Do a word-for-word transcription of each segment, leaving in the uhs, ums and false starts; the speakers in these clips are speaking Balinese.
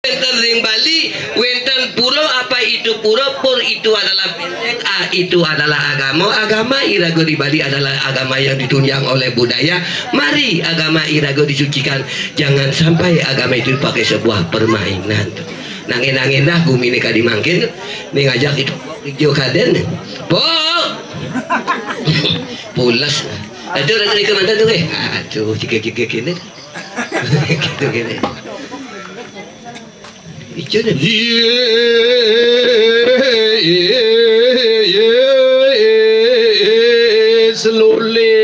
Wénten ring Bali, wénten pura, apa itu pura? Pur itu adalah benteng, a itu adalah agama. Agama iraga di Bali adalah agama yang ditunjang oleh budaya. Mari agama iraga disucikan. Jangan sampai agama itu dipakai sebuah permainan. Nangin-nangin dah guminé kadi mangkin, né ngajak itu ijo kadén. Po. Pules. Aduh, aduh, iku mantan tuh, eh. Aduh, jegég-jegég kéné. Gitu, kéné. Ijo deh. Slowly.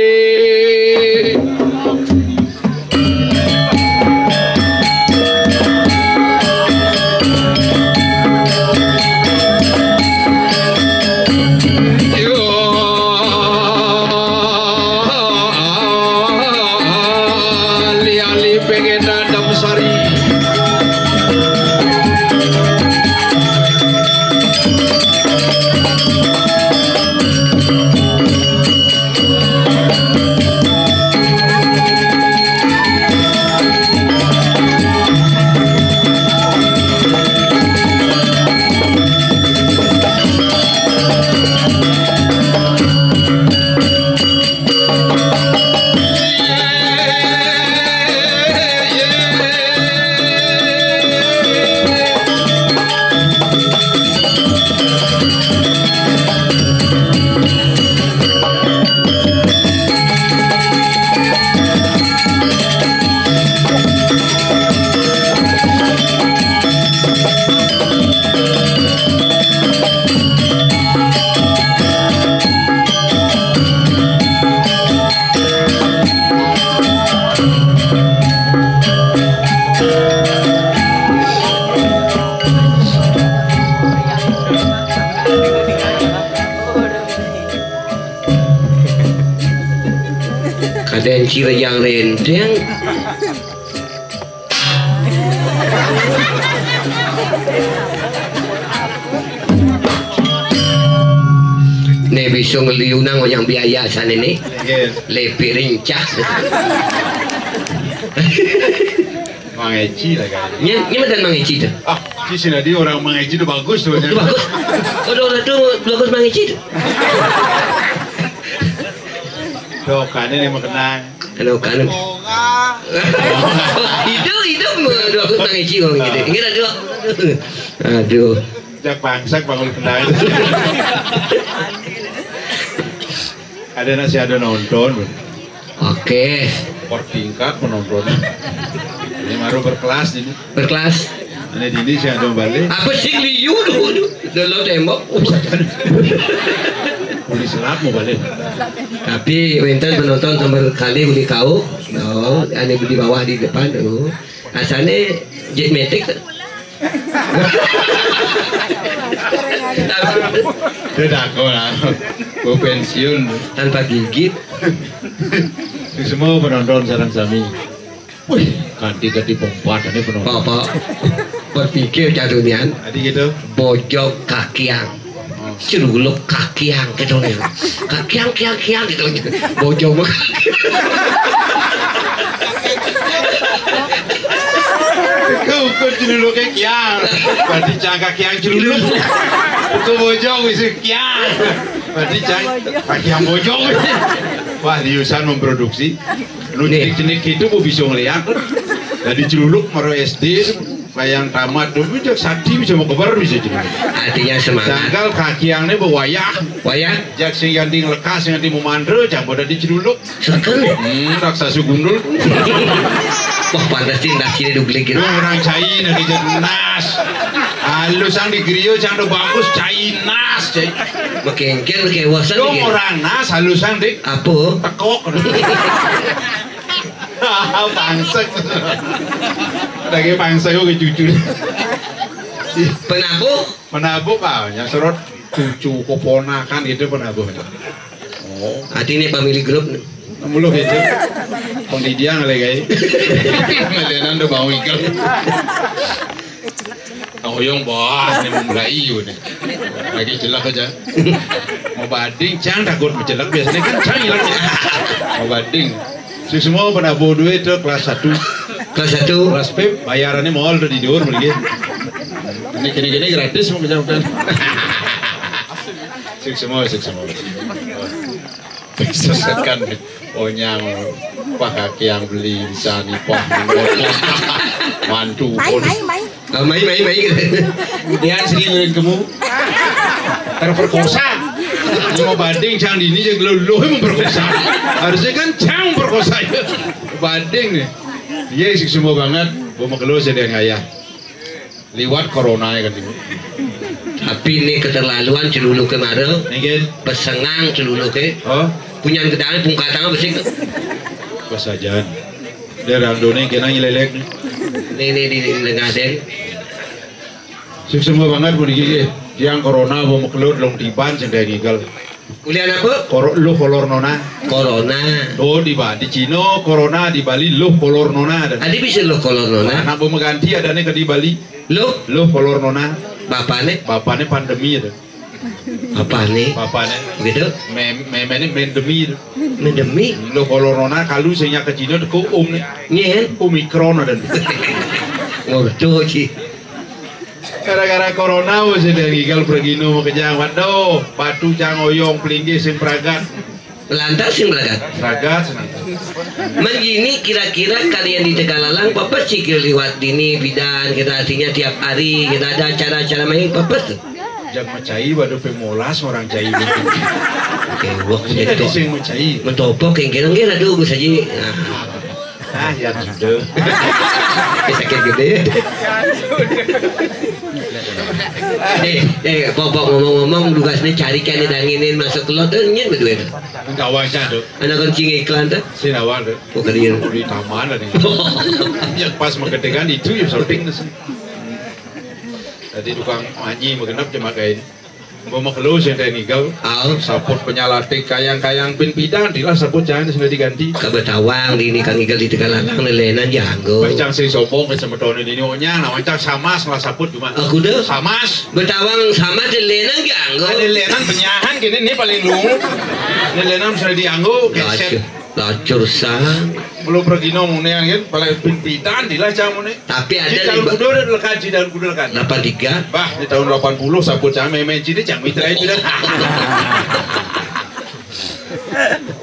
Yo, ali-ali pengen adem sari. Kadén cira yang renteng. Né bisa ngeliunang yang biaya sané né. Nggih. Lepi rincah. Mang Eci lah kan. Nyé, nyé matan Mang Eci tuh. Ah, di sini tadi orang Mang Eci tuh bagus tuh. Itu bagus. Aduh, aduh, bagus Mang Eci tuh. Tuh, kan ini mau kenang. Anu, kanu. Itu, itu, aduh, aku nangis jiwa gitu. Ini aduh. Aduh. Jak bangsak bangun kendali. Ada nasi ada nonton. Oke. Bertingkat penonton. Ini baru berkelas ini. Berkelas. Ini dini saya ada balik. Apa sih liu dulu? Dalam tembok. Polisi lap mau balik. Tapi wénten penonton nomor kali uli kau. Oh, ane di bawah di depan tuh. Asalnya jet metik. Tidak aku lah. Gue pensiun. Tanpa gigit. Semua penonton sareng sami. Wih, kanti-kanti pembuatannya penonton. Bapak berpikir jadulnya. Tadi gitu. Bojog kakiang. Celuluk kakiang gitu nih. Kakiang, kiang, kiang gitu. Bojog. Kau kau celuluknya kiang. Berarti cang kakiang celuluk. Itu bojog bisa kiang. Berarti cang kakiang bojog. Wah, diusan memproduksi. Lu jenik-jenik itu bu bisa ngeliat. Jadi celuluk maro S D, bayang tamat dulu, jak sakti bisa mau kebar bisa celuluk. Artinya semangat. Sangkal kakiangnya bu wayah. Wayah. Jak sing ganti ngelekas, sing ganti mau mandre, jak pada di celuluk. Setel. Hmm, raksasa gundul. Wah, pantas sih, nasi ini duglik gitu. Lu orang China di nas. Halus sang di griyo, sang do bagus, China, China. Makengken, makewasan. Lu orang nas, halus sang di. Apa? Tekok. Pangsek. Lagi pangsek kok cucu. Penabuh? Penabuh, Pak. Yang serot cucu keponakan gitu penabuh. Oh. Hati ini family group. Mulu gitu. Pendidian lagi kayak. Melihanan udah mau ikut. Kang Oyong, bah, ini mau mulai iyo nih. Lagi celak aja. Mau bading, cang takut mencelak. Biasanya kan cang hilang ya. Mau bading. Si semua penabuh duit tuh kelas satu. Kelas satu. Kelas pip, bayarannya mall tuh di dhuwur mriki. Ini gini-gini gratis mau kejauhan. Sik semua, sik semua. Sesekan onyang, wah, kaki yang beli bisa nipah. Mantu. Mai, mai, mai. Ah, mai, mai, mai. Kemudian sering ngiring kamu terperkosa. Mau banding cang dini aja lo lo memperkosa. Harusnya kan cang perkosa ya. Banding nih. Iya, sik semua banget. Gua mau keluar saya ngayah. Liwat corona ya kan ini. Tapi ini keterlaluan celuluke mare. Nggih. Pesengang celuluke. Oh. Punyan gedang pungkatang apa sih? Pas aja. Dia randone kena nyelelek nih. Nih, nih, di, di lengah den. Sik semua banget puniki nggih. Tiang corona mau mekelur long tiban sing kayak ngigal. Ulian apa? Koro, luh kolor nona. Corona. Oh, di Ba-, di Cina corona, di Bali luh kolor nona ada. Adi bisa luh kolor nona. Anak mau mengganti ada nih ke di Bali. Luh? Luh kolor nona. Bapane? Bapane pandemi ada. Apa nih? Bapane? Gitu? Mem-, memene mendemi ada. Mendemi? Luh kolor nona kalau sing ke Cina deku um nih. Nyen? Omikron ada. Ngono sih. Gara-gara corona wis ada ngigal pergino mau kejang. Waduh, batu cang oyong pelinggih sing pragat. Lantas sing pragat. Pragat senang. Menggini kira-kira kalian di Tegalalang pepes cikil liwat dini bidan kita artinya tiap hari kita ada acara-acara main pepes tuh. Jam macai waduh pemolas orang cai. Oke, wah sing ada sing macai. Mentopok yang kira-kira tuh gue saja. Nah. Ah, ya sudah. Sakit gede. Eh, eh, pokok ngomong-ngomong, tugasnya cari kan danginin masuk ke lot, eh, nyet berdua itu. Enggak wajar tuh. Anak kencing iklan tuh. Sinawan tuh. Oh, kalian. Di taman ada. Yang pas menggedekan itu ya syuting tuh. Jadi tukang manyi menggenap cuma kayak ini. Gua mau keluh sing teh ngigal. Au. Saput penyalatik kayang-kayang pin pidan dilah saput jangan sudah diganti. Ka Betawang di ini kang ngigal di Tegalalang lelenan janggo. Baik cang sing sombong ke semetone di nyonya, nah cang samas lah saput cuma. Aku deh. Samas. Betawang sama lelenan janggo. Lelenan penyahan gini nih paling lu. Lelenan sudah dianggo keset. Lacur sang. Belum pergi nomunean kan, paling pin pidan dilah cang mune. Tapi ada di daun kudu ada lekan, di daun kudu lekan. Delapan tiga. Bah, di tahun delapan puluh saput cang main-main cini cang mitra itu dah.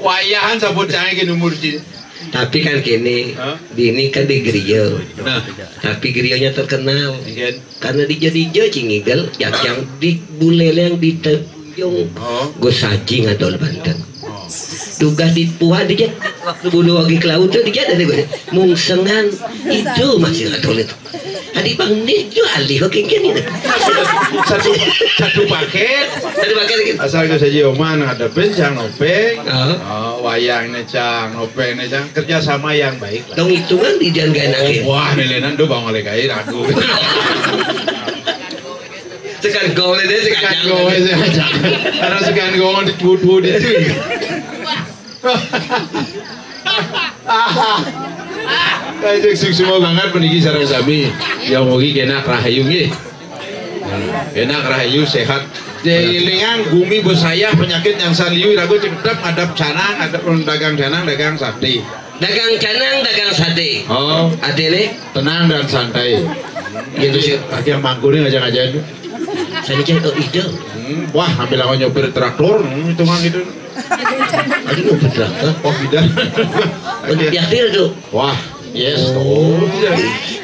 Wayahan saput cang ke nomor cini. Tapi kan kini, di ini kan di gereja. Nah. Tapi gerejanya terkenal. Iya. Karena di gereja cingigel, yang di buleleng di Tanjung. Oh. Gue saji ngadol Banten. Tugas di puha dia waktu bodoh lagi ke laut tuh dia dari gue mungsengan itu masih ngadol itu. Tadi bang ini itu alih oke kan ini. Satu satu paket. Satu paket gitu. Asal ke saji oman ada bencang nopeng. Oh. Oh, wayang ini cang nopeng ini cang kerja sama yang baik lah. Dong hitungan di jangan gak enak ya. Oh, wah nilainan do bang oleh kaya ragu. Tekan gol aja, tekan gol aja. Karena tekan gol di tutu di itu. Kayak sing semua banget meniki sarang sami. Ya mugi kena rahayu nggih. Enak rahayu sehat. Di lingang bumi bersayah penyakit yang saliu ragu cedap ngadap canang, ngadap dagang canang, dagang sate. Dagang canang, dagang sate. Oh. Atene? Tenang dan santai. Gitu sih. Lagi yang mangkuri ngajak-ngajak itu. Saya cek oh itu. Hmm, wah, ambil lawan nyopir traktor, hmm, itu mah gitu. Aduh, nyopir traktor. Oh, tidak. Yakin tuh. Wah, yes. Oh.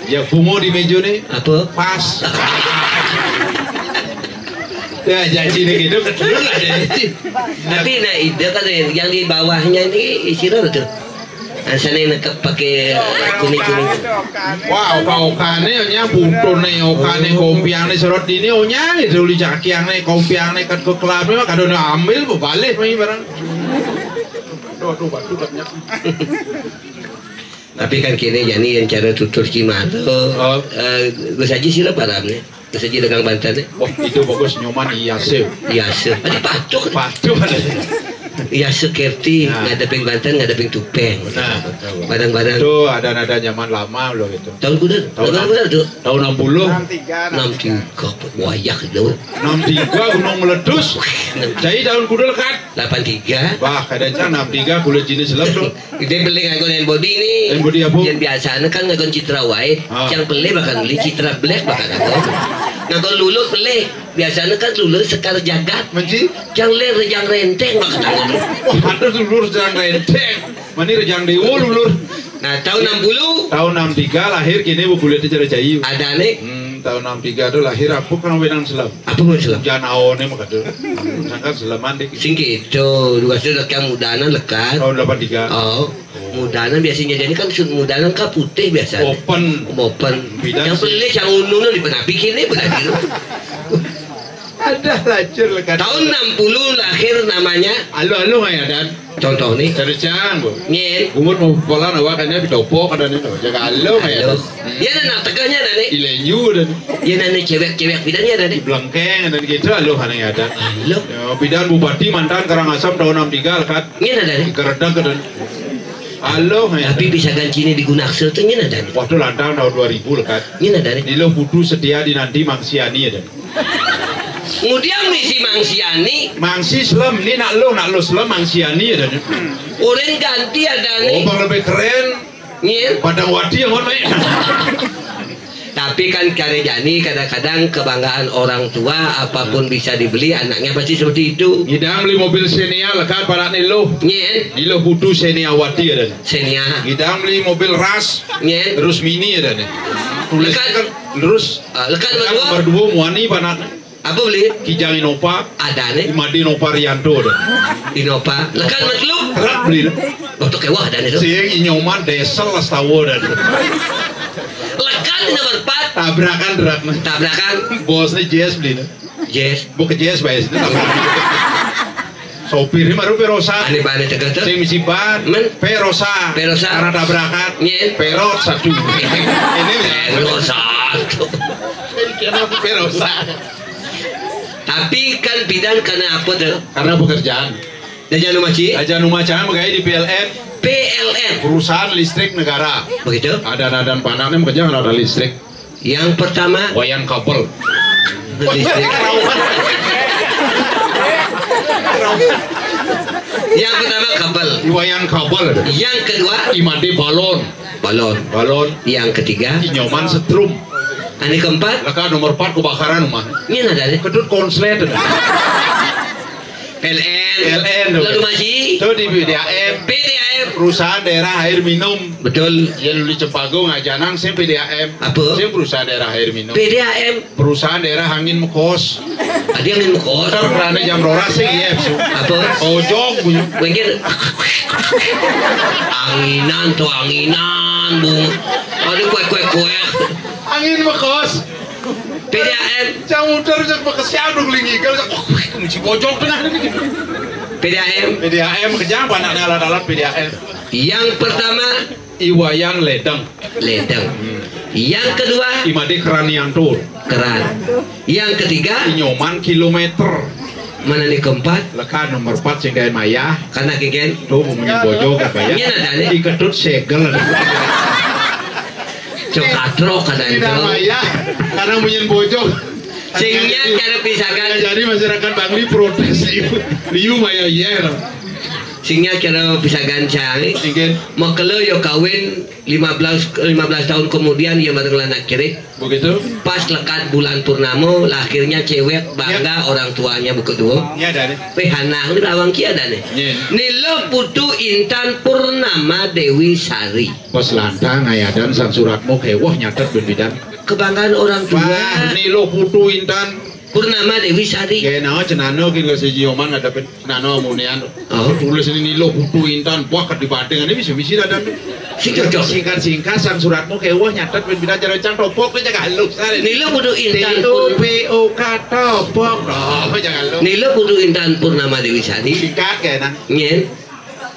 Ya, bungo di meja nih. Apa? Pas. Ya, janji nih gitu, betul lah janji. Tapi nah ide kan yang di bawahnya ini isi tuh. Asane nekep pakai kuning-kuning. Wah, oka-okane nya buntune, okane kompiangne serot dini onya itu uli cakiangne kompiangne ket ke kelame mah kadone ambil bebalih mai barang. Aduh, aduh, aduh, aduh. Tapi kan kene jani yang cara tutur cimalo. Oh. Eh, gue saja sih lah paramnya. Saja dagang Banten ya. Wah, itu bagus nyoman iya sih. Iya sih. Tadi pacok. Pacok. Ya, sekerti. Nah. Ngadepin banten, ngadepin tupeng. Nah. Bareng-bareng. Tuh, ada-ada zaman lama loh itu. Tahun kuda? Tahun Tahun enam- kuda tuh? Tahun enam puluh. Enam tiga, wayah itu. Enam tiga gunung meletus. Jadi tahun kuda lekat. Delapan tiga. Wah, kadang enam tiga kulit jenis lem tuh. Dia beli nganggo hand body nih. Hand body apa? Yang biasanya kan nganggo Citra White. Ah. Yang beli bakal beli Citra Black bakal nganggo. Nganggo lulut beli. Biasanya kan lulut Sekar Jagat. Menci? Yang le rejang renteng bakal nganggo. Ada tuh lulur rejang renteng. Mani rejang dewo lulur. Nah, tahun enam puluh. Tahun enam tiga lahir kini bu kulitnya cara cayu. Ada nih. Hmm, tahun enam tiga tuh lahir apa kan wenang selam. Apa mau selam? Jangan aone mah kata. Sangkan selaman deh. Sing gitu, dua sudah kayak mudanan lekat. Tahun delapan tiga. Oh, mudanan biasanya jadi kan sun mudanan kan putih biasa. Open. Open. Bidang Yang sih. Beli yang ununu di penapi kini benar gitu. Ada lacur lekat. Tahun enam puluh lahir namanya. Alo-alo nggak ya, Dan? Contoh nih. Dari cang, bu. Nyen. Umur mau pola nawa kan dia didopok ada nih, jaga alo nggak ya, Alo. Dan? Iya, dan nak tegahnya, Dan, nih. Ilenyu, Dan. Iya, Dan, nih, cewek-cewek bidannya, Dan, nih. Di Blengkeng, Dan, gitu, alo, kan ya, Dan. Alo. Ya, bidan bupati mantan Karangasem tahun enam tiga, lekat. Iya, Dan, nih. Geredak, Dan. Alo, nggak ya, Tapi Dan? Bisa ganci ini di Gunaksel tuh, iya, Dan. Waktu lantang tahun dua ribu, lekat. Iya, Dan, nih. Nilo Putu Setia dinanti Mangsiani, ya, Dan. Kemudian misi Mangsiani. Mangsi selem, ini nak lo, nak lo selem, Mangsiani, ya, Dan. Urin ganti, ya, Dan, Oh, nih. Bang lebih keren. Nggih. Padang wadi yang ngono. Tapi kan karejani kadang-kadang kebanggaan orang tua apapun bisa dibeli anaknya pasti seperti itu. Ngidang beli mobil Xenia lekat para niluh. Nggih. Niluh putu Xenia wadi ada. Xenia. Ngidang beli mobil ras. Nggih. Terus mini ada nih. Tulis Lekat. Kan terus Ah, lekat nomor dua. Nomor dua muani panak. Apa beli? Kijang Innova. Ada nih. Imade Innova Rianto ada. Innova. Lekat nomor telu. Truk beli. Waktu kewah ada nih tuh. Sing inyoman diesel Astawa ada. Lekat nomor empat. Tabrakan truk. Tabrakan. Bosnya Jazz beli nih. Jazz. Bu ke Jazz bayar situ tabrakan. Sopirnya baru Perosa. Aneh banget tegak tuh. Sing misi ban. Men. Perosa. Perosa. Karena tabrakan. Nyen. Perot satu. Ini Perosa. Kenapa Perosa? Tapi kan bidan karena apa tuh? Karena pekerjaan. Aja nu maci? Aja nu maca megai di P L N. P L N. Perusahaan listrik negara. Begitu. Ada nadan panaknya kerja ada listrik. Yang pertama. Wayan kabel. Listrik. Yang pertama kabel. Di wayan kabel. Yang kedua. Imade balon. Balon. Balon. Yang ketiga. Inyoman setrum. Yang keempat. Leka nomor empat kebakaran rumah. Ini ada deh. Kedut konslet. P L N. P L N tuh. Lalu masih. Tuh di P D A M. P D A M. Perusahaan daerah air minum. Betul. Ya lu di Cempanggung aja nang sih P D A M. Apa? Sih perusahaan daerah air minum. P D A M. Perusahaan daerah angin mekos. Tadi angin mekos. Ntar kerana jam rolas sih iya. Apa? Ojok punya. Mungkin anginan tuh anginan bung. Ada kue kue kue. Angin mekos. P D A M. Cang muter cak bekesial dong lingi kalau cak kunci bojok tengah ini. P D A M. P D A M kejam panaknya alat-alat P D A M. Yang pertama Iwayan Ledeng. Ledeng. Yang kedua Imade Keraniantur. Keran. Yang ketiga Inyoman kilometer. Mana nih keempat? Lekan nomor empat sing kayak Maya. Karena kigen. Tuh mau punya bojok apa ya? Ini ada nih. Diketut segel. Cok katrok kadang itu. Tidak Maya. Karena punya bojok. Sehingga cara pisakan. Jadi masyarakat Bangli protes liu. Liu Maya iya. Sehingga cara pisakan cari. Mungkin. Mau kelo yo kawin lima belas lima belas tahun kemudian ya bareng anak kiri. Begitu. Pas lekat bulan purnama, lahirnya cewek bangga orang tuanya buku dua. Ini ada nih. Weh anak ni rawang kia ada nih. Nilo putu Intan Purnama Dewi Sari. Pas lantang ayadan sang suratmu kewah nyatet ben bidan. Kebanggaan orang tua. Wah, nilo putu Intan Purnama Dewi Sari. Kayak nawa cenano kin ke si Jioman ngadepin cenano amunian. Oh. Tulis ini nilo putu Intan buah ke dibanding ini bisa bisa ada. Sing cocok. Singkat-singkat sang suratmu kewah nyatet ben bidan cara cang topok aja halus. Nilo putu Intan. T O P O K topok. Oh, jangan lo. Nilo putu Intan Purnama Dewi Sari. Singkat kayak nah. Nyen.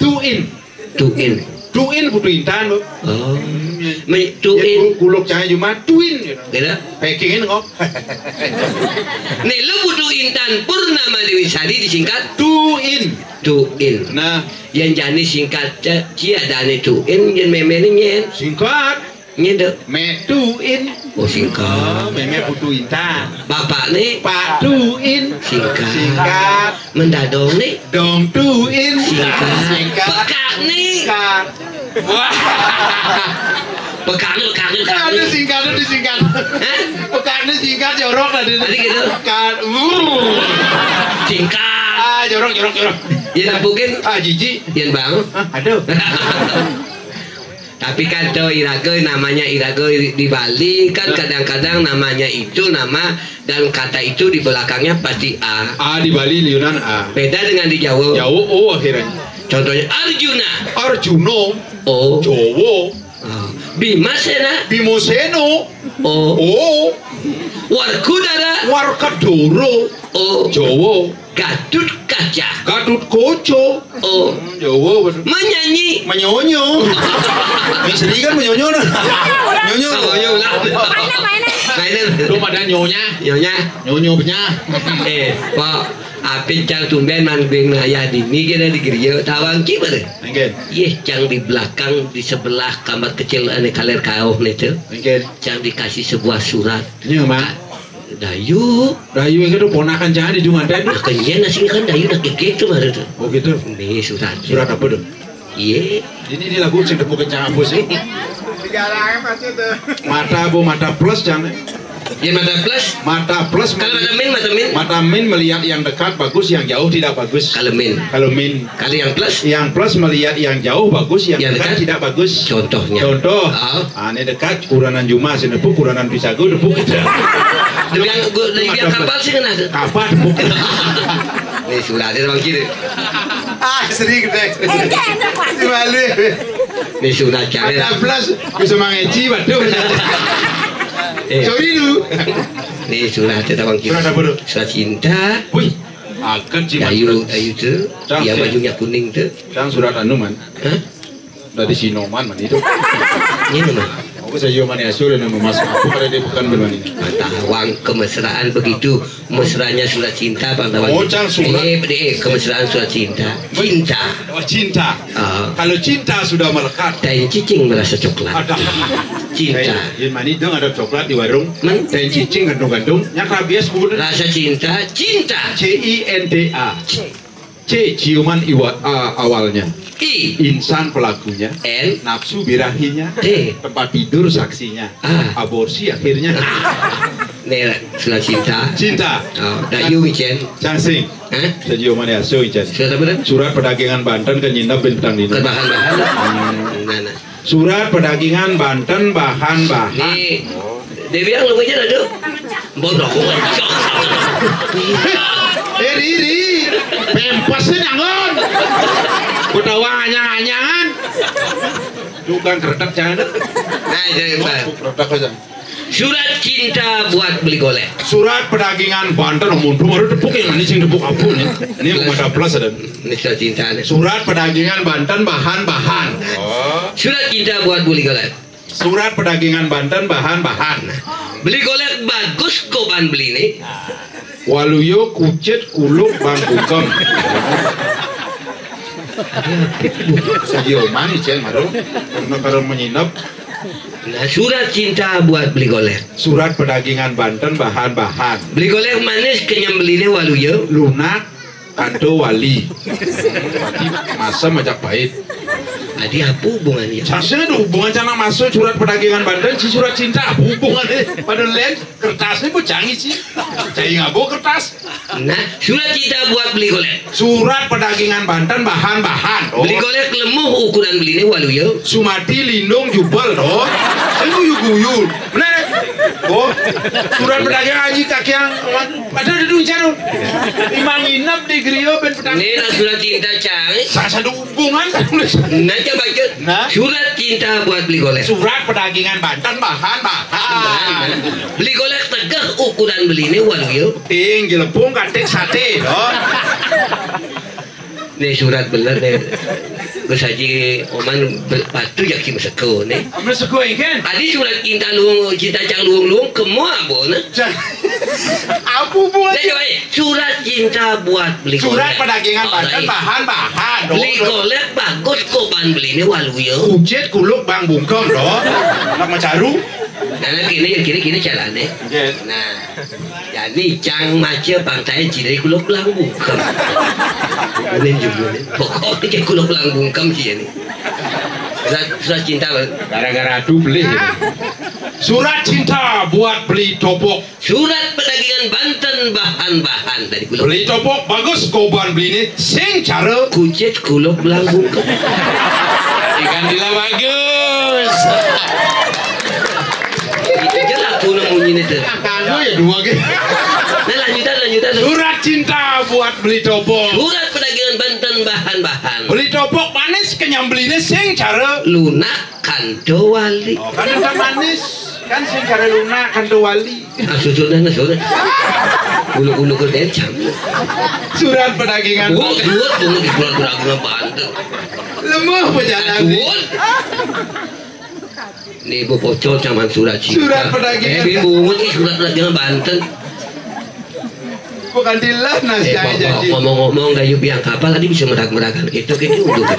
Tuin. Tuin. Tuin Putu Intan, Bu. Oh. Mai tuin. Kuluk cangé Jumat tuin gitu. Gitu. Packing-in kok. Né lu Putu Intan Purnama Dewi Sari disingkat tuin. Tuin. Nah, yang jani singkat ci adané tuin, yang méméné nyén. Singkat. Nyén tuh. Mé tuin. Oh, singkat. Mémé Putu Intan. Bapakné Pak Tuin. Singkat. Singkat. Mendadong nih. Dong tuin. Singkat. Singkat. Pekak nih. Singkat. Wah. Pekak nih, pekak nih, pekak nih. Ada singkat, ada singkat. Hah? Pekak nih singkat jorok tadi. Tadi gitu. Kan. Uh. Singkat. Ah, jorok, jorok, jorok. Ya, mungkin. Ah, jijik. Yang bang. Ah, aduh. Tapi kan tuh iraga, namanya iraga di Bali kan kadang-kadang namanya itu nama dan kata itu di belakangnya pasti A. A di Bali liunan A. Beda dengan di Jawa. Jawa O akhirnya. Contohnya Arjuna. Arjuna. O. Jawa. Ah. Bimasena. Bimasena. O. O. Warkudara. Warkadara. O. Jawa. Gatut Kaca. Gatut Koco. Oh. Hmm, Jawa bener. Menyanyi. Menyonyo. Misteri kan menyonyo nah. Nyonyo. Oh, iya, ulah. Mainan, mainan. Mainan. Lu pada nyonya. Nyonya. Nyonyo punya. Eh, Pak, apin cang tumben manggung ayah dini kena di gereja tawang ki mana? Mungkin. Yeh, cang di belakang di sebelah kamar kecil ane kaler kauh nih tuh. Mungkin. Cang dikasih sebuah surat. Ini mah. Dayu. Dayu itu ponakan jangan di Jungan teh. Nah, kenyén nasi kan Dayu nak gegek tuh baru tuh. Oh gitu. Nih surat. Surat apa tuh? Iya. Ini di lagu sing tepuk kencang apa sih? Digarang pasti tuh. Mata bu mata plus jangan. Ya mata plus. Mata plus. Kalau mata min, mata min. Mata min melihat yang dekat bagus, yang jauh tidak bagus. Kalau min. Kalau min. Kalau yang plus. Yang plus melihat yang jauh bagus, yang, yang dekat, dekat tidak bagus. Contohnya. Contoh. Ah. Ah, ini dekat kuranan Juma sini pun kuranan Pisago tepuk gitu. Demi yang gua dari biar kapal sih kena. Kapal tepuk. Nih suratnya bang kiri. Ah, sering deh. Di Bali. Nih surat cari. Ada plus bisa mangeci waduh. Eh. Sorry lu. Nih surat kita bang kiri. Surat apa tuh? Surat cinta. Wih. Akan sih. Ayu, ayu tuh. Yang bajunya kuning tuh. Yang surat anu man. Hah? Dari Sinoman man itu. Ini mah. Aku saya mana asur dan mas aku pada di bukan berani. Tawang kemesraan begitu mesranya surat cinta bang tawang. Oh, cang surat. Eh, eh, kemesraan surat cinta. Cinta. Oh, cinta. Ah. Kalau cinta sudah melekat. Tain cicing merasa coklat. Ada. Cinta. Hey, mani dong ada coklat di warung. Tain cicing gandung-gandung. Yang rabies kudu. Rasa cinta, cinta. C I N T A. C, ciuman iwa, a, awalnya. I. Insan pelakunya. N. Nafsu birahinya. T. Tempat tidur saksinya. A. Aborsi akhirnya. Nih, surat cinta. Cinta. Oh, Dayu, Cen. Cangsing. Hah? Sajiu mani asuh, Cen. Surat apa, Dan? Surat perdagangan Banten ke nyindap bintang dina. Ke bahan-bahan. Hmm. Nah, nah. Surat perdagangan Banten bahan-bahan. Nih. Dia bilang lu aja dah, Dok. Bodoh. Eh, Riri. Pempesnya nyangon. Ketawa anyang-anyangan. Tukang keretak jangan. Nah, jadi, Mbak. Keretak aja. Surat cinta buat beli golek. Surat perdagangan Banten, ampun, baru tepuk yang ini sing tepuk apa nih? Ini mau ada plus ada. Ini surat cinta nih. Surat perdagangan Banten bahan-bahan. Oh. Surat cinta buat beli golek. Surat perdagangan Banten bahan-bahan. Beli golek bagus kok ban beli nih. Waluyo kucit kuluk bang bukem. Sajiu mani cen maru. Karena kalau menyinep. Nah, surat cinta buat beli golek. Surat perdagangan Banten bahan-bahan. Beli golek manis kenyang belinya waluyo. Lunak kanto wali. Masa majak pahit. Adi apa hubungannya? Sasana ada hubungan cang masuk surat perdagangan Banten, si surat cinta apa hubungannya? Pada lain kertasnya bu canggih sih. Cai ngabo kertas. Nah, surat cinta buat beli golek. Surat perdagangan Banten bahan-bahan. Oh. Beli golek lemuh ukuran belinya waluyo. Sumati lindung jubel doh. Saya guyu-guyu. Benar. Oh. Surat perdagangan Haji kaki yang ada ada duit caro. Imang nginep di Grio ben petang. Ini lah surat cinta cang. Salah satu hubungan kan tulis. Nah, coba aja. Nah. Surat cinta buat beli golek. Surat perdagangan Banten bahan-bahan. Beli golek tegeh ukuran belinya waluyo. Ting jelepung katik sate doh. Nih surat bener nih. Gus Haji Oman be-, batu jaki meseko ne. Meseko ikan. Adi surat cinta luung, cinta cang luung-luung kemo abona. Cang. Apa hubungan? Nah, coba, eh, surat cinta buat beli surat golek. Pedagangan Banten, bahan-bahan. Beli golek bagus kok ban beli ini waluya. Kucit kuluk bang bungkem doh. Anak macaru. Nah, kini, kini, kini carane. Nah. Jani cang maca pangtayan cilai kula belang bungkem. Ini judulnya. Pokoknya kula belang bungkem sih ini. Surat, surat cinta, Bang. Gara-gara adu beli. Surat cinta buat beli topok. Surat pedagangan Banten bahan-bahan dari kula. Beli topok bagus koban beli ini sing cara kucit kula belang bungkem. Ikan dila bagus. Itu jelas aku nemuin itu. Kamu ya dua gitu. Nah, lanjutan, lanjutan. Surat cinta buat beli topok. Surat pedagangan Banten bahan-bahan. Beli topok manis kenyang belinya sing cara lunak kanto wali. Oh, kan udah manis. Kan sing cara lunak kanto wali. Ah, susunan, susunan. Ulu-ulu ke dencang. Surat pedagangan. Oh, duit, duit, di surat pedagangan Banten. Lemah pejalan. Duit. Ini ibu pocol zaman surat cinta. Surat pedagangan. Eh, ibu bungut ini surat pedagangan Banten. Bukan dilah nasi. Eh, aja, Bapak, ngomong-ngomong, dayu biang kapal tadi bisa merak-merakan gitu, gitu, udah.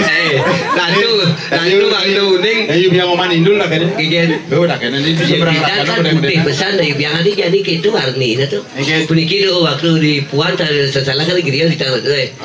Eh, nantu, nantu, Bang Tuning. Dayu biang oman indul lah, kan? Iya. Tuh, udah, kan? Ini bisa merak-merakan, udah, putih pesan, dayu biang tadi jadi gitu warnanya tuh. Iya. Puniki tuh waktu di Puan, saya salah kali, gitu ya, di tangan, eh.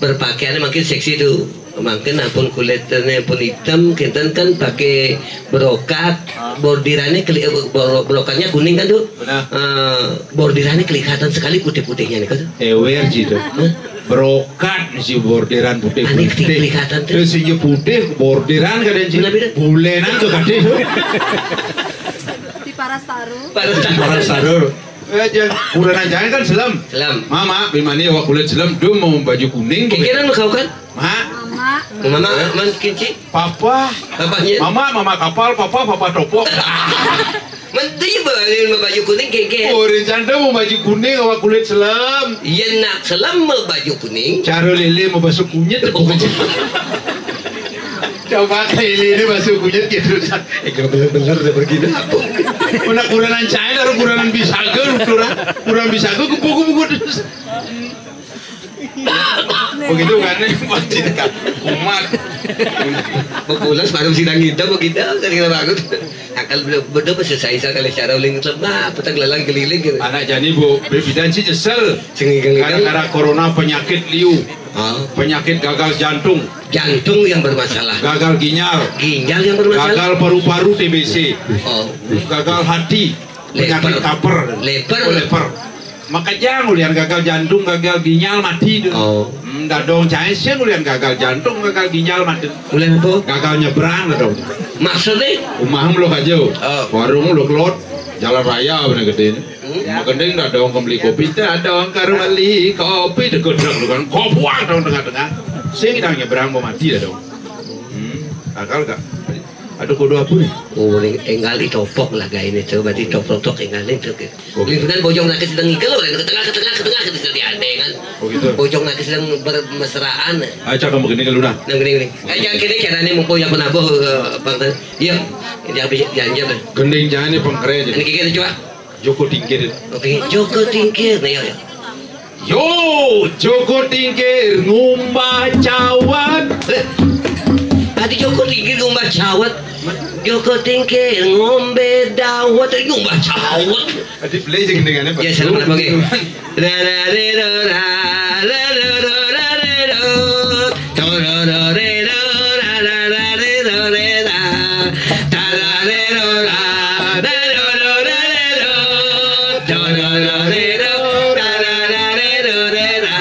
Berpakaiannya makin seksi tuh. Makin ampun kulitnya pun hitam, kinten kan pakai brokat, bordirannya keli-, eh, bor-, brokatnya kuning kan tuh. Benar. Eh, bordirannya kelihatan sekali putih-putihnya nih kan. Ewer gitu. Hah? Brokat si bordiran putih-putih. Aneh kelihatan tuh. Terus si putih bordiran kadang sih. Benar, benar. Bulenan tuh kadang tuh. Di Parastaru. Parastaru. Parastaru. Eh, jangan. Kurenan jangan kan selem. Selem. Mama, bimani awak kulit selem, dum mau baju kuning. Kengkenan kau kan? Ma. Mama. Mama, man kinci. Papa. Papanya. Mama, mama kapal, papa, papa topok. Menteri balik mau baju kuning kengken. Oh, rencana mau baju kuning, awak kulit selem. Iya nak selem mau baju kuning. Cara lele mau basuh kunyit, pokoknya. Coba kayak ini, ini masuk kunyit gitu. Eh, kalau bener-bener udah pergi dah. Mana kurenan China, ada kurenan Bisaga, kurang, kurang Bisaga, kupu-kupu terus. Begitu kan, nih, pasti dekat. Kumat. Bepulas baru sidang kita, begitu, kan kita bangun. Akal bener-bener selesai sekali cara uling lemah, petang lalang keliling gitu. Anak jani, Bu, bebidan sih nyesel. Sing ikel-ikel. Gara-gara corona penyakit liu. Ah. Penyakit gagal jantung. Jantung yang bermasalah. Gagal ginjal. Ginjal yang bermasalah. Gagal paru-paru, T B C. Oh. Gagal hati. Penyakit leper. Kaper. Leper. Oh, leper. Makanya ulian gagal jantung, gagal ginjal, mati tuh. Oh. Hmm, dadong cai sih ulian gagal jantung, gagal ginjal, mati. Ulian apa? Gagal nyebrang, dadong. Maksudnya? Rumah belum aja. Oh. Warung belum kelot. Jalan raya bener gede ini. Hmm. Magending dadong kembeli kopi, dadong karo beli kopi, degedeg lu kan, kopuang dong tengah-tengah. Sing dang nyebrang mau mati dadong. Hmm, akal gak? Aduh, kudu apa nih? Oh, ning-, enggal ditopok lah kayak ini tuh, berarti topok-topok enggal itu gitu. Oh. Lingkungan bojong nakis sedang ngigel, orang ke tengah, ke tengah, ke tengah, gitu, sedih aneh kan. Oh, gitu. Bojong nakis sedang bermesraan. Aja kamu gini ke luna. Nah, gini, gini. Eh, jangan gini, caranya mumpung yang pernah, eh, Bang. Iya. Jangan bisa, jangan, jangan. Gending jangan nih, pengkere aja. Ini kayak gitu, coba. Joko Tingkir. Oke, Joko Tingkir. Nah, iya, iya. Yo, Joko Tingkir ngumbah cawat. Eh, tadi Joko Tingkir ngumbah cawat. Joko Tingkir ngombe dawet, eh, ngumbah cawat. Tadi play aja gendingannya, Pak. Ya, salam, Pak. Oke. Rararero, rararero, rararero. Torororero, rararero, rera. Tararero, rararero, rararero. Torororero, rararero, rera.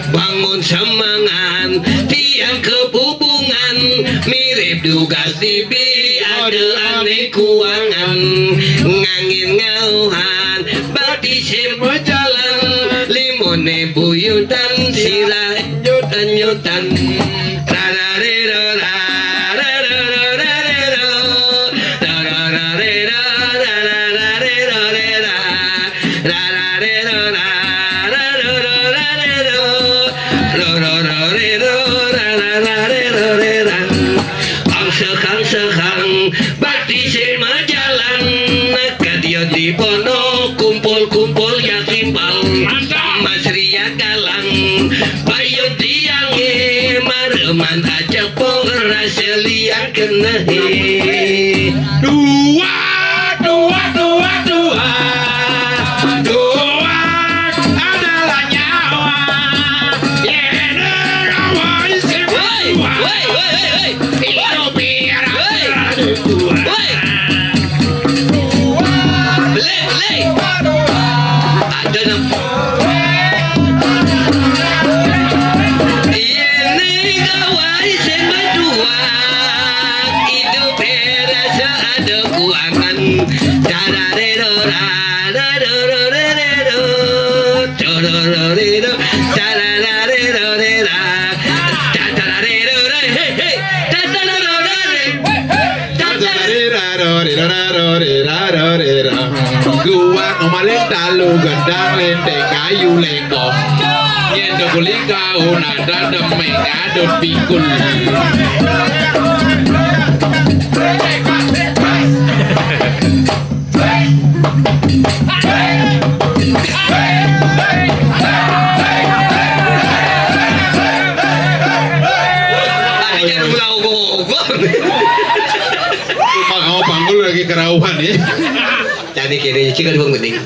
Bangun semangat, tiang kebubungan, mirip dugas dibi, ada aneh kuangan, ngangin ngauhan, bati sema jalan, limone buyutan, sirah nyutan-nyutan. Rararero, rararero, rararero, rararero, rararero, rera. Rararero, rararero, rararero. Di sini jalan, kadya di pondok, kumpul-kumpul ya timpal. Mantap. Mas Ria Galang, payun tiangé, mareman aja pok rasa liang kenehe. Dua, dua, dua, dua. Dua adalah nyawa. Yene rawa isi. Woi, woi, woi, woi, woi. Hidup biar. Woi. Woi. Beli, beli. Ada nam. Yene gawai sing berdua. Hidup rasa ada kuangan. Dararero, dararero, dorororero, dararero, rera, dararero, re, he, he, dararero, re, dararero. Gua kemarin talu gendang lenteng kayu lengkong. Yen to kulika una dadem mengadut pikul. Ajar ulah ogoh-ogoh. Mau panggul lagi kerauhan ya. Jadi kene iki kan wong gending.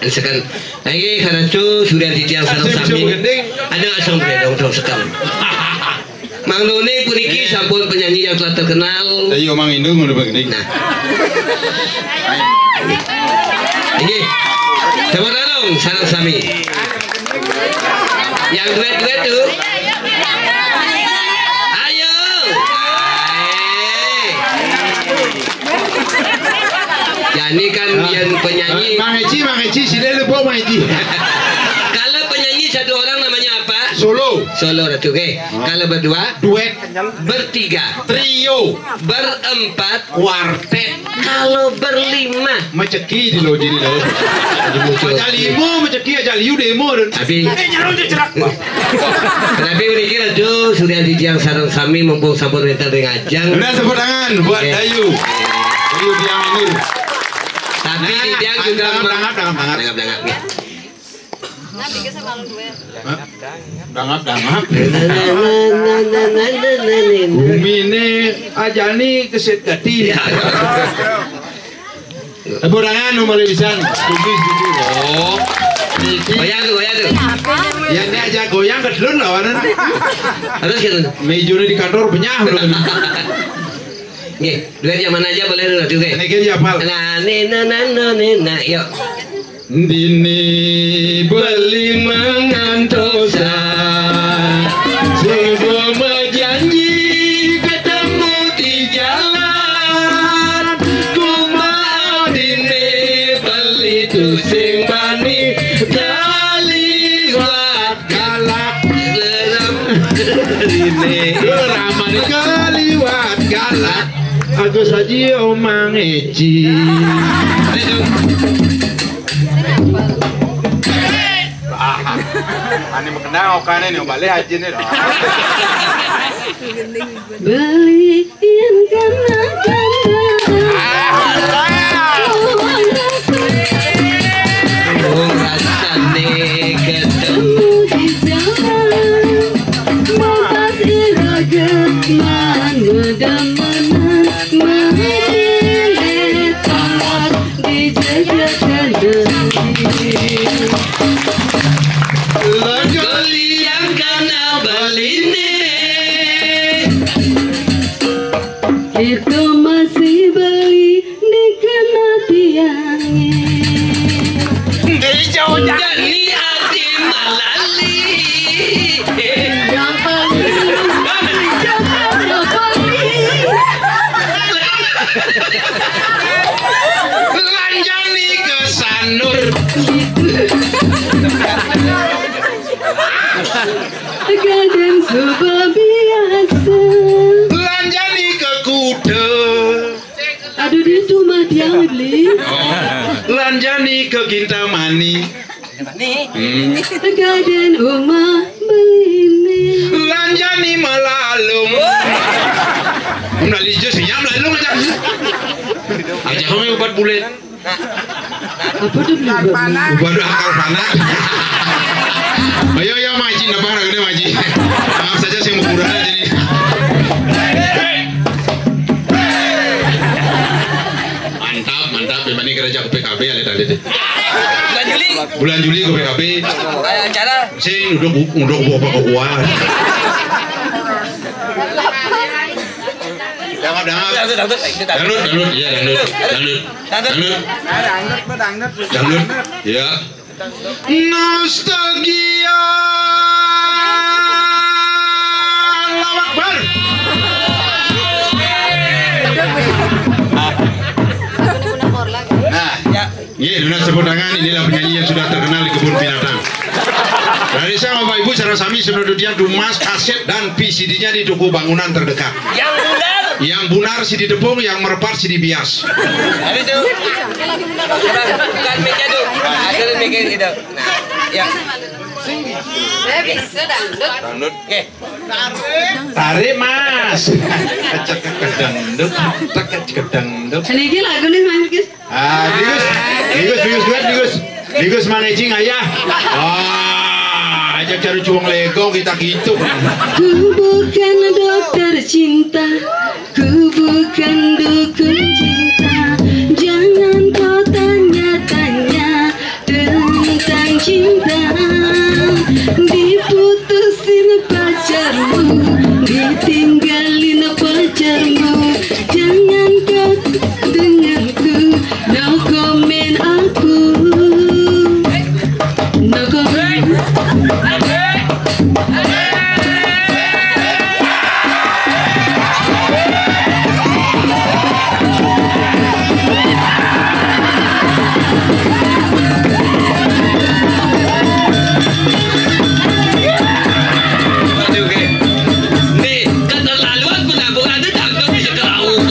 Sekan. Lagi karena tu sudah di tiang sareng sami. Ada asam bredong dong sekam. Mang Nuni puniki sampun penyanyi yang telah terkenal. Ayo Mang Indung udah begini. Nah. Ini. Coba dong, sareng sami. Yang duet-duet tuh. Ayo. Jadi kan yang penyanyi. Mang Eci, Mang Eci, sini lu bawa Mang Eci. Kalau penyanyi satu orang namanya apa? Solo. Solo, Ratu, oke. Kalau berdua? Duet. Bertiga. Trio. Berempat. Kuartet. Kalau berlima? Meceki di lo diri lo. Aja limo, meceki aja liu demo dan. Tapi. Eh, jangan aja cerak, Bang. Tapi udah kira tuh sudah di tiang sareng sami mumpung sampun wénten ring ajeng. Udah tepuk tangan buat Dayu. Dayu tiang ini. Tapi di tiang juga dangap, dangap, dangap, dangap. Dangap, dangap. Hah? Dangap, dangap. Gumine ajani kesit gati. Tepuk tangan nu malih pisan. Setuju, setuju. Oh. Niki. Goyang tuh, goyang tuh. Ya ini aja goyang kedulun lawanan. Terus gitu. Mejone di kantor benyah lho. Nggih, duet yang mana aja boleh dulu juga. Niki ya, Pal. Nah, nih, nah, nah, nah, nih, nah, yuk. Dini beli mangantosan, subuh berjanji ketemu di jalan. Kuma dini beli tusing bani kaliwat galak. Leram dini. Ramane kaliwat galak. Agus Haji Omang Eci. Ah, ane makendang okane ne balik aja nih. Beli yang kena kena. Wong rasane ketemu di jalan. Matas iraget mangedemenan. Makin etamot di jajakan. Lego liang kana baline. Itu masih beli di kena tiangnya. Jani ati malali. Yang paling, yang paling. Lanjani ke Sanur. Gaden suba biasa. Lanjani ke Kuda. Aduh, di itu mah dia beli. Oh. Lanjani ke Kintamani. Hmm. Gaden uma beli ini. Lanjani malalung. Melalui jus ya malalung aja. Aja kami ubat bulet. Apa tuh? Ubat akal panak. Ayo, ayo, Maji, napa harganya, Maji? Maaf saja, saya mau kurang aja nih. Mantap, mantap. Memang ini kerja ke P K B, alit-alit. Bulan Juli. Bulan Juli ke P K B. Acara. Sing, udah, udah, udah, apa kekuat. Dangdut, dangdut. Dangdut, dangdut. Dangdut, dangdut. Iya, dangdut. Dangdut. Dangdut. Dangdut. Dangdut, dangdut. Dangdut. Iya. Nostalgia. Allahu Akbar. Nah, ya. Iya, dengan tepuk tangan, inilah penyanyi yang sudah terkenal di kebun binatang. Dari saya, Bapak Ibu, sareng sami, sebenarnya dia dumas kaset dan V C D-nya di toko bangunan terdekat. Yang benar. Yang benar si ditepung, yang merepat si dibias. Ada tuh. Bukan, bukan meja tuh. Nah, ada tuh meja gitu. Nah, ya. Saya bisa dangdut. Dangdut. Oke. Tarik, Mas. Cek kedangdut, cek kedangdut. Ini lagi lagu nih, Mas. Ah, Digus, Digus, Digus, Digus, Digus. Digus managing ayah. Ah, aja cari cuang legong kita gitu. Ku bukan dokter cinta, ku bukan dukun cinta. Jangan kau tanya-tanya tentang cinta. Diputusin pacarmu, ditinggalin pacarmu. Jangan kau dengarku, no comment aku. No comment. Oke, oke. Nih, keterlaluan penampungan itu tangkap bisa kelauan.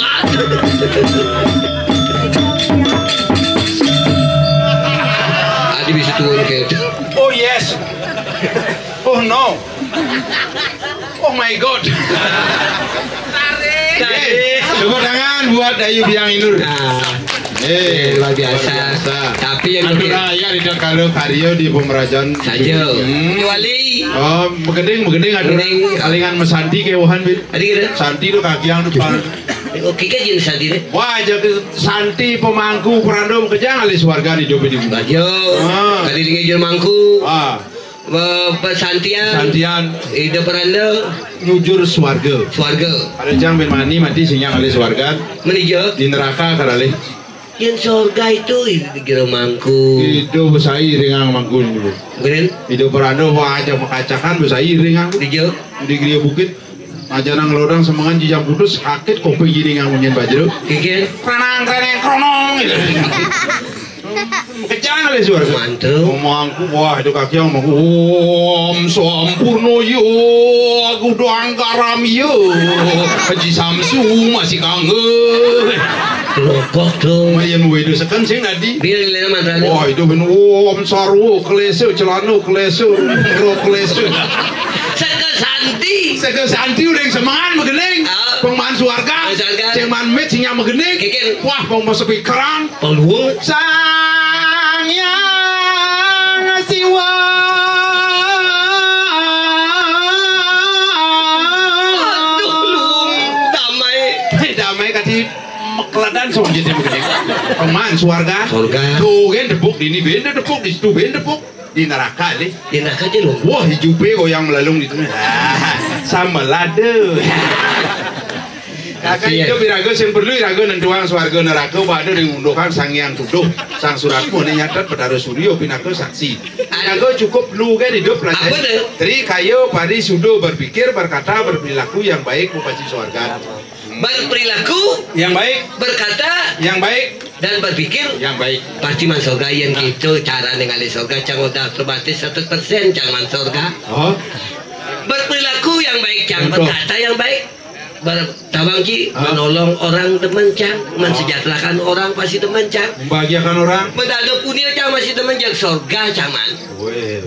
Adi bisa turun kayak itu. Oh yes. Oh no. Oh my God. Oke, tepuk tangan buat Ayu Biang Inur. Nah, Eh, luar biasa. Tapi yang Aduh, lebih nah, ya, tidak kalau karyo di pemerajan. Saja. Hmm. Wali. Oh, begending, begending, aduh. Begending. Kalingan mesanti ke Wuhan, Bit. Tadi gitu. Santi tuh kaki yang depan. Oke, kan jadi santi deh. Wah, jadi santi pemangku perandom kejang alis warga di Jopi di Bumi. Ayo. Ah. Tadi dingin mangku. Ah. Eh, pesantian. Santian. Hidup randa. Nyujur swarga. Swarga. Ada jang ben mani mati sinyang alis swarga. Menijo. Di neraka karalih. Yang surga itu kira mangku. Itu besai ringang mangku dulu. Keren. Hidup randa wah aja makacakan besai ringang. Nijo. Di Gria Bukit. Aja nang lodang semengan jijang putus sakit kopi gini ngang munyin bajero. Kikir. Kranang kreneng kronong gitu. Kejang kali suara. Mantu. Ngomongku wah itu kaki yang mau om sampurno yo aku doang karam yo. Haji Samsu masih kangen. Lokok tuh. Mayan wedo seken sing tadi. Biar lele mantan. Wah itu ben om sarwo kelesu celano kelesu ro kelesu. Seke santi. Seke santi udah yang semangan megening. Ah. Pengman suarga. Suarga. Sing man mit sing yang megening. Kikir. Wah peng mau sepi kerang. Pelung. Sang yang siwa. Aduh, lu damai. Hei, damai kati mekeladan sama jadi begini. Pengman suarga. Suarga. Tuh kan depuk di ini benda depuk di situ benda depuk. Di neraka deh. Di neraka aja loh. Wah, hijupe goyang melalung di tengah. Ah, sama lade. Kakak itu iraga sing perlu iraga nentuang swarga neraka pada di ngunduhkan sang yang tuduh sang suratmu ini nyatet petara suryo pinaka saksi. Iraga cukup perlu kan hidup pelajaran. Apa tuh? Tri kayo pari sudo berpikir berkata berperilaku yang baik mupaci swarga. Berperilaku yang baik berkata yang baik dan berpikir yang baik. Pasti man surga yang gitu cara ningali surga cang udah otomatis seratus persen cang man surga. Oh. Berperilaku yang baik cang berkata yang baik. Bertawang ki menolong orang teman cang mensejahterakan orang pasti teman cang. Membahagiakan orang. Mendadak punya cang masih teman cang surga cang man. Weh.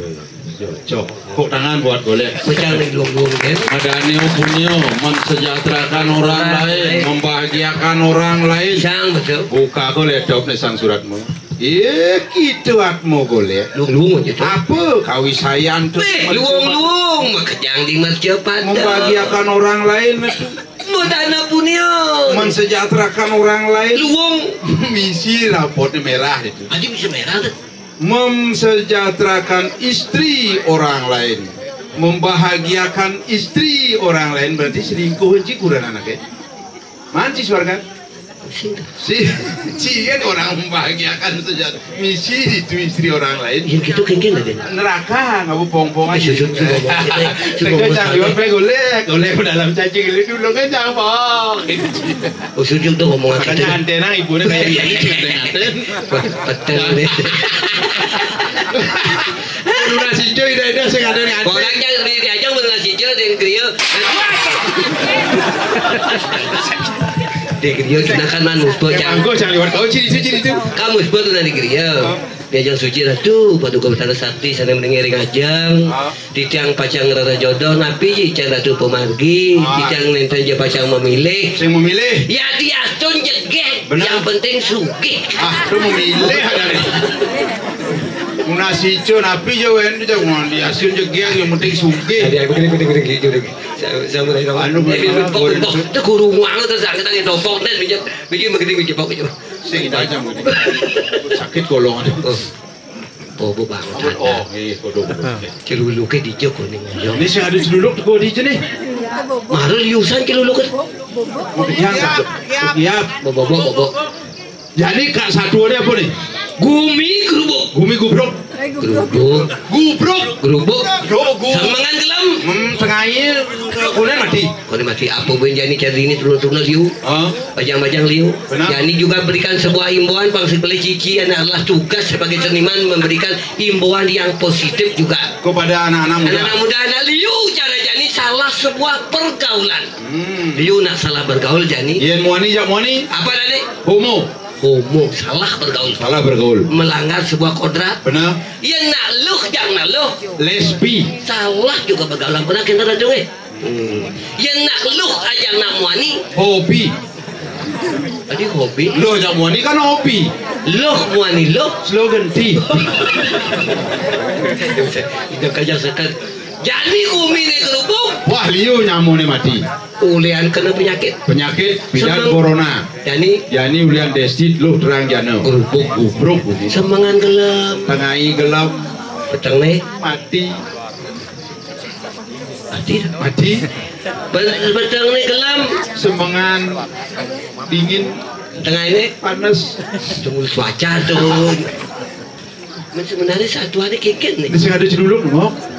Cok, cok. Kok tangan buat golek. Pecah nih, luung-luung, ya. Madani punyo, mensejahterakan orang lain, membahagiakan orang lain. Sang, betul. Buka golek, cok, nih sang suratmu. Ih, gitu atmu golek. Luung-luung aja, cok. Apa kawisayan tu? Eh, luung-luung, makejang di mercapada. Membahagiakan orang lain itu. Buat anak punyo. Mensejahterakan orang lain. Luung. Misi rapotnya merah itu. Aja bisa merah, tuh. Mensejahterakan istri orang lain, membahagiakan istri orang lain, berarti selingkuh aja kurang anak, ya. Manci suarga. Si, si kan orang membahagiakan saja. Misi itu istri orang lain. Yang gitu kengkeng aja. Neraka, nggak mau pong-pong aja. Susu, susu, susu. Teka jangan liwat, golek, golek ke dalam cacing, dulu kan jangan pong. Oh, sujud tuh ngomong. Makanya gitu. Antena ibunya kayak gitu, antena. Betul deh. Lunas hijau, ida-ida sing ada yang ada. Orang yang di diajak bener hijau, ada yang griya. Di griya, gunakan manusba, ya, jangan. Mangko jangan lewat kau, ciri, ciri, ciri itu. Kamu sebut nanti griya. Diajak suci ratu, paduka Betara Sakti, sana mendengar ring ajang. Titiang pacang rara jodoh, napi ican Ratu Pamargi, titiang nenten ja pacang memilih. Sing memilih. Ya, diastun jegeg, bener. Yang penting sugih. Ah, tu memilih ada ni. Munas ijo napi jo wen tu, jangan diastun jegeg, yang penting sugih. Ada, begini, begini, begini, begini. Sama, sama, sama. Anu, eh, begini, bok, bok, bok. Tu kurung banget tu, sakit lagi topok dan bijak, bijak begini, bijak bok, bijak. Sing aja begini. Sakit golongan. Oh. Oh, bu banget. Oh, iya, kodo, kodo. Celuluke dija koning aja. Ini sing ada celuluk teko dija nih. Mara liusan celuluk. Mau kenyang, Kak? Iya. Bobo, bobo, bobo. Jadi, Kak, satuannya apa nih? Gumi gerubuk. Gumi gubruk. Gerubuk. Gubruk. Gerubuk. Gerubuk. Semengan gelem. Hmm, tengahnya, eh, kuliah mati. Kalau mati apa ben jani cari ini turun-turun liu. Hah? Bajang-bajang liu. Benar. Jani juga berikan sebuah imbauan, Bang Sipele Cici, yang adalah tugas sebagai seniman memberikan imbauan yang positif juga. Kepada anak-anak muda. Anak-anak muda, anak liu, cara jani salah sebuah pergaulan. Hmm. Liu nak salah bergaul jani. Yen muani jak muani. Apa tadi? Homo. Homo, salah bergaul. Salah bergaul. Melanggar sebuah kodrat. Benar. Yen nak luh, jangan nak luh. Lesbi. Salah juga bergaul. Pernah kita racun, eh? Hmm. Yen nak luh aja nak muani. Hobi. Tadi hobi. Luh aja muani kan hobi. Luh muani luh. Slogan ti. Itu kerja sekat. Jadi gumi ni kerupuk. Wah, liu nyamuk ni mati. Ulian kena penyakit. Penyakit bidan corona. Jadi, jadi ulian desit luh terang jana. Kerupuk. Gubruk. Semengan gelem. Tengai gelem. Peteng ni. Mati. Mati dah. Mati. Be-, beteng ni gelem. Semengan dingin. Tengah ini panas. Tunggu cuaca tu. Men sebenarnya satu hari keken ni. Ini sing ada celuluk, ngok.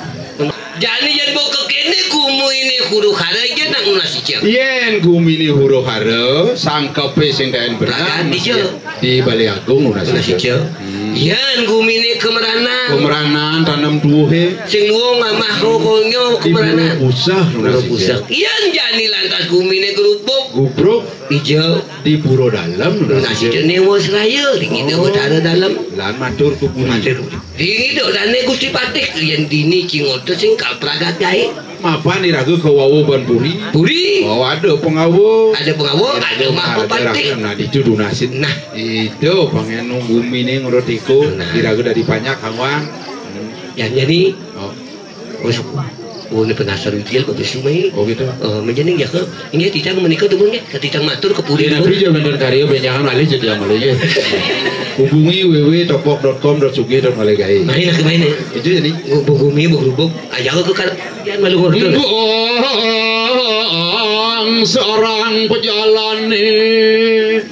Jadi yen mau kekene kumu ini huru hara je nak munas ijo. Yen gumi ni huru hara, sangkepe sing kaen benar. Ragan ijo. Di Balai Agung, Unas Ijo. Unas Ijo. Hmm. Yan gumine kemeranan. Kemeranan, tanam tuwuhe. Sing luwung amah rokonyo kemeranan. Di Pura Puseh, Unas Ijo. Pura Puseh. Yan jani lantas gumine gerubuk. Gubruk. Ijo. Di Pura Dalem, Unas Ijo. Unas Ijo Newa Seraya, di Kidul Utara Dalem. Lan matur ke puri. Matur. Di ngiduk dane Gusti Patih, yan dini cingoto sing kal pragat gae. Mapan iraga ka Wawa ban puri. Puri. Oh, ada pengawa. Ada pengawa, ada, ada Mahapatih. Nah, ditu dunasin. Nah. Itu pangenu gumine ngrot iku, nah, iraga dadi panyak kawan. Yang jadi, oh. Wis, oh, ini penasaran dia kok besok mai. Oh, gitu. Eh, menjadi ya ke, ini titang menikah tuh, nggih. Titang matur ke puri. Iya, nanti dia bener karya benjangan malih jadi yang malih, ya. Hubungi w w w topok dot com dot sugih dot malih gae. Mari nak main ya. Itu jadi. Hubungi, hubungi. Aja aku kan, ya, malu ngorok. Bang seorang pejalan nih.